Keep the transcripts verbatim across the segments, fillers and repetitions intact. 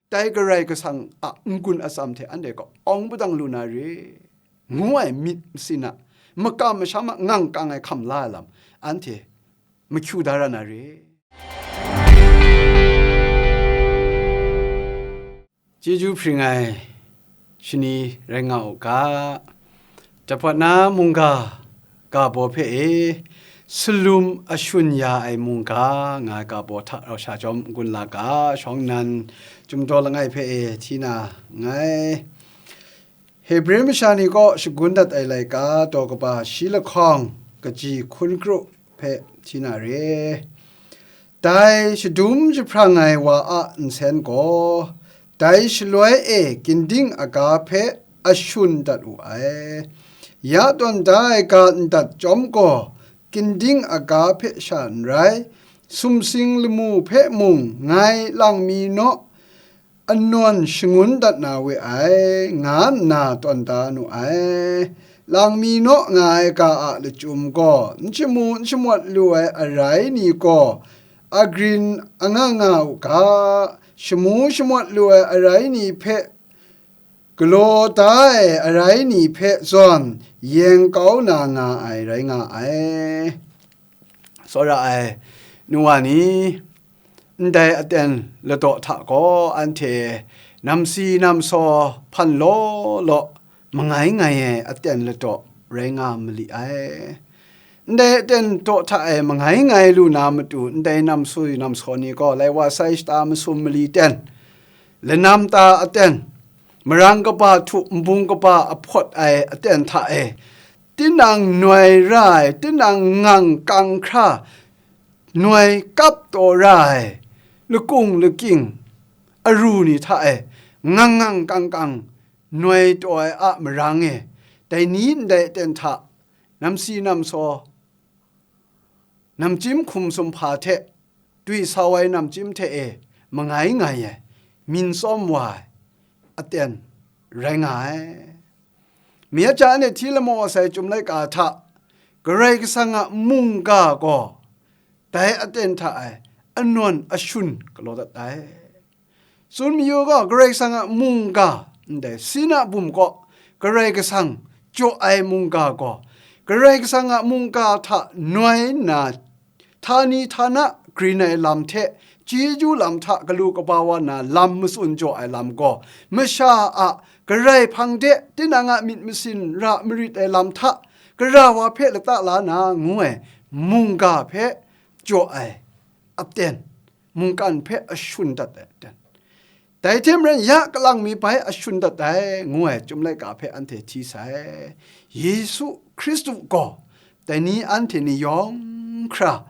dai Karai Kasang a n-gun atsam hte anhte kaw awng padang lu na re, ngu ai myit masin a, makam masham a ngang kang ai hkam la ai lam, anhte mahkyu da ra na re. Chyeju hpring ai shani rai nga u ga, Jahpawt na mungga ga baw hpe e, salum ashun ya ai mungga nga ai ga baw hta rau sha chyawm n-gun la ga, shawng nnan Chyum Daw Langai hpe e hti na nngai. Hebre masha ni kaw shagun dat ai laika, daw kaba shi lahkawng, kaji hkun kru hpe hti na re. Dai shadum jahprang ai wa a nsen gaw, dai shaloi e ginding aga hpe ashun dat wu ai. Ya tawn da ai ga ndat chyawm gaw, ginding aga hpe sha n rai, sumsing lamu hpe mung ngai lang mi naw, anawn shangun dat na we ai, nga nna tawn da nu ai. Lang mi naw nga ai ga a lachyum gaw, n shamu n shamawt lu ai arai ni gaw, agrin anga nga u ga, shamu shamawt lu ai arai ni hpe, galaw da ai arai ni hpe zawn, yeng kau na nga ai rai nga ai. Tsawra ai nu wa ni, ndai aten ladaw hta gaw anhte namsi namsaw hpan law law mangai ngai ai aten ladaw rai nga mali ai. Ndai aten daw hta e mangai ngai lu na matu, ndai namsi namsaw ni gaw lai wa sai shata masum mali ten, lanam ta aten, marang kaba htu nbung kaba ahpawt ai aten hta e, tinang noi ra ai, tinang ngang kang hkra noi kap taw ra ai, lakung lakying aru ni hta e, ngang ngang kang kang noi taw ai a marang e, dai ni ndai aten hta namsi namsaw, namchyim hkum sumhpa hte dwi sau ai namchyim hte e mangai ngai ai, min tsawm wa ai aten rai nga ai. Mi a ja ne hti lamaw sai Chyum Laika hta Karai Kasang a mungga gaw dai aten hta e anawn ashun galaw dat ai. Tsun mayu gaw, Karai Kasang a mungga, ndai Sina bum kaw Karai Kasang jaw ai mungga gaw, Karai Kasang a mungga hta noi nna, htani htana grin ai lam hte, chyeju lam hta galu kaba wa na lam matsun jaw ai lam gaw, masha a Karai hpang de tinang a myit masin ra marit ai lam hta, gara wa hpe lata la na ngu ai mungga hpe jaw ai aten, mungkan hpe ashun dat ai aten. Dai hte maren ya kalang mi bai ashun dat ai, ngu ai Chyum Laika hpe anhte hti sai. Yesu Hkristu gaw, dai ni anhte ni yawng hkra,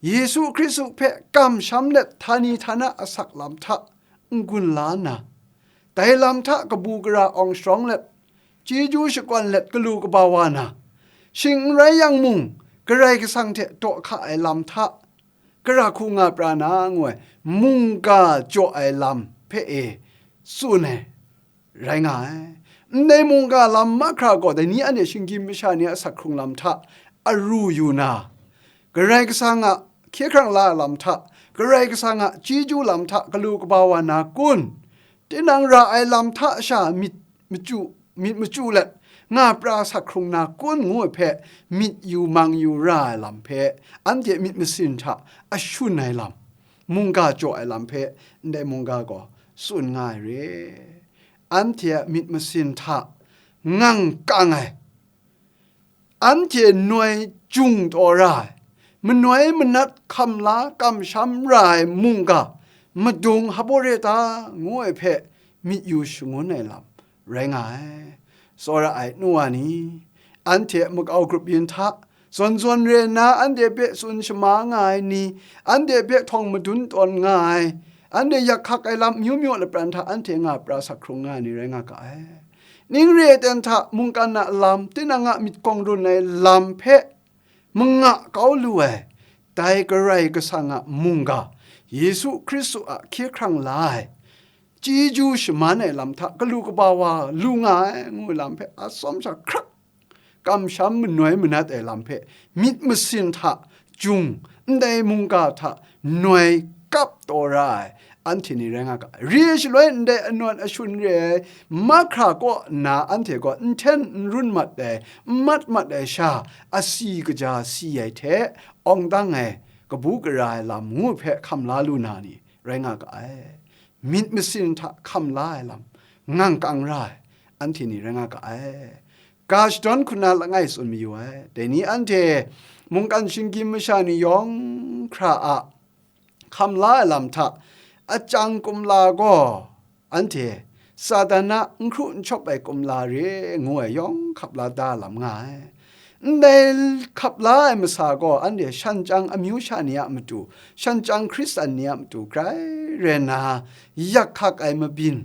Yesu Hkristu hpe kamsham let htani htana asak lam hta n-gun la nna, dai lam hta kabu gara awng sharawng let, chyeju shakawn let galu kaba wa na, shing n rai yang mung, Karai Kasang hte daw hka ai lam hta, gara hku nga pra na ngu ai mungga jaw ai lam hpe e tsun ai rai nga ai. Ndai mungga lam mahkra gaw, dai ni anhte shinggyim masha ni a asak hkrung lam hta aru yu na, Karai Kasang a hkye hkrang la ai lam hta, Karai Kasang a chyeju lam hta galu kaba wa na kun, tinang ra ai lam hta sha myit machyu, myit machyu let, nga pra asak hkrung na kun ngu ai hpe, myit yu mang yu ra ai lam hpe, anhte myit masin hta ashun ai lam, mungga jaw ai lam hpe, ndai mungga gaw tsun nga ai re. Anhte a myit masin hta ngang kang ai, anhte noi jung taw ra ai, manoi manat hkam la kamsham ra ai mungga, madung Habore ta ngu ai hpe myit yu shangun ai lam rai nga ai. Tsawra ai nu wa ni, anhte makau grup yin hta, zawn zawn re nna anhte hpe tsun shama nga ai ni, anhte hpe htawng madun tawn nga ai, anhte yak hkak ai lam myu myu lapran hta anhte nga pra sak hkrung nga ai ni rai nga ga ai. Ning re ai ten hta mungkan a lam, tinang a myit kawng run ai lam hpe manga kau lu ai, dai Karai Kasang a mungga, Yesu Hkristu a hkye hkrang la ai, chyeju shaman ai lam hta galu kaba wa lu nga ai, ngu ai lam hpe atsawm sha hkrak, kamsham manoi manat ai lam hpe myit masin hta jung, ndai mungga hta noi kap taw ra ai, anhte ni rai nga ga ai. Re ai shaloi ndai anawn ashun re ai mahkra kaw nna anhte gaw n hten n run mat ai, n mat mat ai sha, asi kaja si ai hte, awng dang ai, kabu gara ai lam ngu hpe hkam la lu na ni rai nga ga ai. Myit masin hta hkam la ai lam, ngang kang ra ai, anhte ni rai nga ga ai. Ga shadawn hku na langai tsun mayu ai. Dai ni anhte mungkan shinggyim masha ni yawng hkra a hkam la ai lam hta achyang kumla gaw, anhte Satan a n hkru n shawp ai kumla re ngu ai yawng hkap la da lam nga ai. Ndai hkap la ai masa gaw anhte shan chyang amyu sha ni a matu, shan chyang Hkristan ni a matu grai rai nna, yak hkak ai mabyin,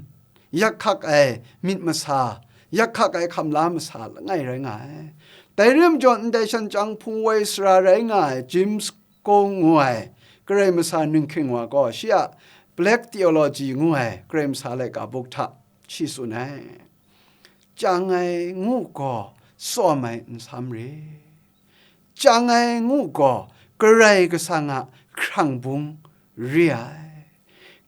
yak hkak ai myit masa, yak hkak ai hkam la masa langai rai nga ai. Dai rim jaw ndai shan chyang hpung woi sara rai nga ai James Kung ngu ai Karai masa ninghking wa gaw shi a Black Theology ngu ai Karai masa laika buk hta shi tsun ai. Chyang ai ngu gaw tsawm ai nsam re. Chyang ai ngu gaw Karai Kasang a hkrang bung re ai.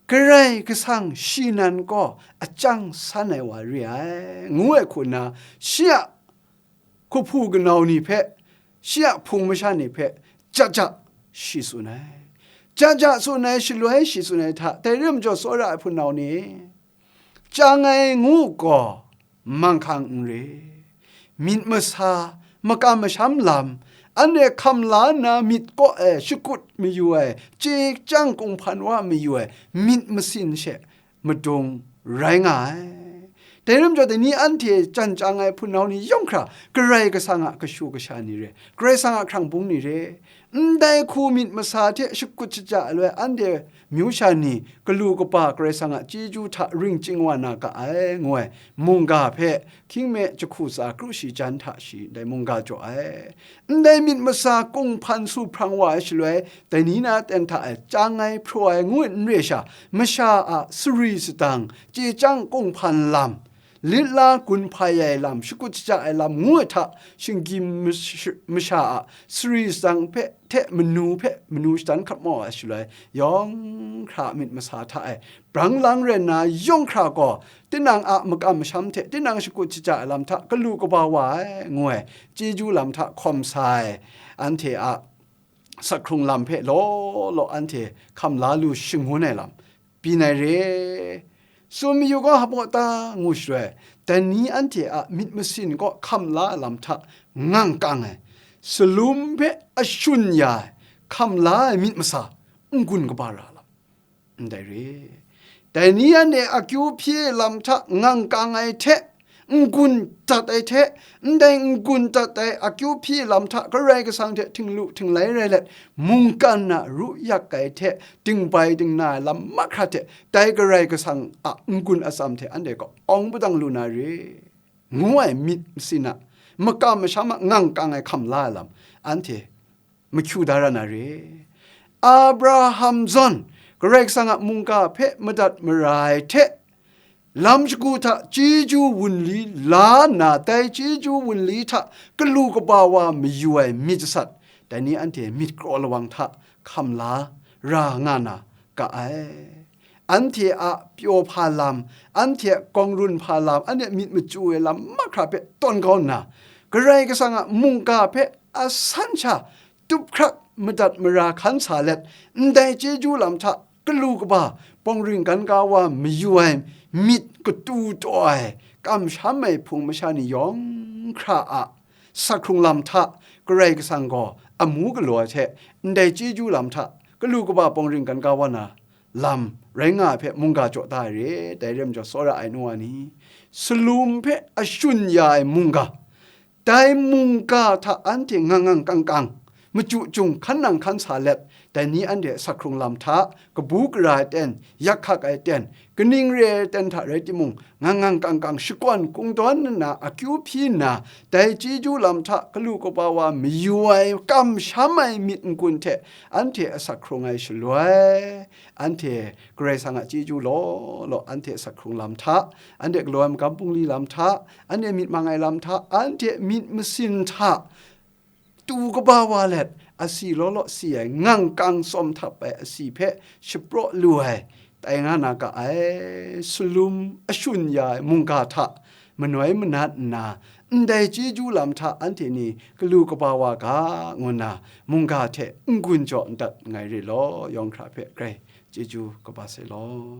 Karai Kasang shi nan gaw achyang san ai wa re ai, ngu ai hku nna, shi a hkuhpu kanau ni hpe, shi a hpung masha ni hpe, ja ja shi tsun ai. Ja ja tsun ai shaloi shi tsun ai hta, dai rim jaw tsawra ai hpunau ni, chyang ai ngu gaw manghkang n re. Myit masa, makam masham lam, anhte hkam la nna myit kaw ai, shakut mayu ai, chye chyang kunghpan wa mayu ai, myit masin she madung rai nga ai. Dai rim jaw, dai ni anhte jan chyang ai hpunau ni yawng hkra, Karai Kasang a kashu kasha ni re, Karai Kasang a hkrang bung ni re, ndai hku myit masa hte shakut shaja ai loi anhte myu sha ni galu kaba Karai Kasang a chyeju hta ring chying wa na ga ai, ngu ai mungga hpe hkying me jahku tsa kru shi jan hta shi ndai mungga jaw ai. Ndai myit masa kunghpan su hprang wa ai shaloi, dai ni na ten hta e chyang ai, hpraw ai ngu n re sha, masha a sari sadang, chye chyang kunghpan lam, lit la gun hpai ai lam, shakut shaja ai lam ngu ai hta, shinggyim mash-, masha a sari sadang hpe, hte manu hpe manu shadan hkap mau ai shaloi, yawng hkra myit masa hta e brang lang rai nna, yawng hkra gaw tinang a makam masham hte tinang shakut shaja ai lam hta galu kaba wa ai, ngu ai chyeju lam hta hkawm sa ai, anhte a sak hkrung lam hpe law law anhte hkam la lu shangun ai lam byin ai re. Tsun mayu gaw hpa ta ngu shaloi, dai ni anhte a myit masin kaw hkam la ai lam hta ngang kang ai, salum hpe ashun ya ai, hkam la ai myit masa n-gun kaba ra lam, ndai re. Dai ni anhte akyu hpyi lam hta ngang kang ai hte, n-gun dat ai hte, ndai n-gun dat ai akyu hpyi lam hta Karai Kasang hte htinglu htinglai rai let, mungkan a ru yak ai hte, dingbai dingna ai lam mahkra hte, dai Karai Kasang a n-gun atsam hte anhte kaw awng padang lu na re, ngu ai myit masin a, makam masham a ngang kang ai hkam la ai lam, anhte mahkyu da ra na re. Abraham zawn Karai Kasang a mungga hpe madat mara ai hte, lam shagu hta chyeju wunli la nna, dai chyeju wunli hta galu kaba wa mayu ai myit jasat, dai ni anhte myit kraw lawang hta hkam la ra nga na ga ai. Anhte a pyaw hpa lam, anhte a kawng run hpa lam, anhte a myit machyu ai lam mahkra hpe tawn kau nna, Karai Kasang a mungga hpe asan sha tup hkrak madat mara hkan sa let, ndai chyeju lam hta galu kaba pawng ring gan ga wa mayu ai myit katu taw ai, kamsham ai hpung masha ni yawng hkra a sak hkrung lam hta Karai Kasang gaw amu galaw ai hte, ndai chyeju lam hta galu kaba pawng ring gan ga wa na lam rai nga ai hpe mungga jaw da ai re. Dai rai majaw, tsawra ai nu wa ni, salum hpe ashun ya ai mungga, dai mungga hta anhte ngang ngang kang kang, machyu chyung hkan nang hkan sa let, dai ni anhte a sak hkrung lam hta, kabu gara ai ten, yak hkak ai ten, kaning re ai ten hta rai timung, ngang ngang kang kang shakawn kungdawn nna akyu hpyi nna, dai chyeju lam hta galu kaba wa mayu ai, kamsham ai myit n-gun hte anhte a sak hkrung ai shaloi, anhte Karai Kasang a chyeju law law, anhte a sak hkrung lam hta, anhte galaw ai magam bungli lam hta, anhte myit mang ai lam hta, anhte myit masin hta, tu kaba wa let, asi law law si ai, ngang kang tsawm htap ai asi hpe shapraw lu ai, tai nga na ga ai, salum ashun ya ai mungga hta manoi manat nna, ndai chyeju lam hta anhte ni galu kaba wa ga, ngu nna mungga hte n-gun jaw n dat nngai re law, yawng hkra hpe grai chyeju kaba sai law.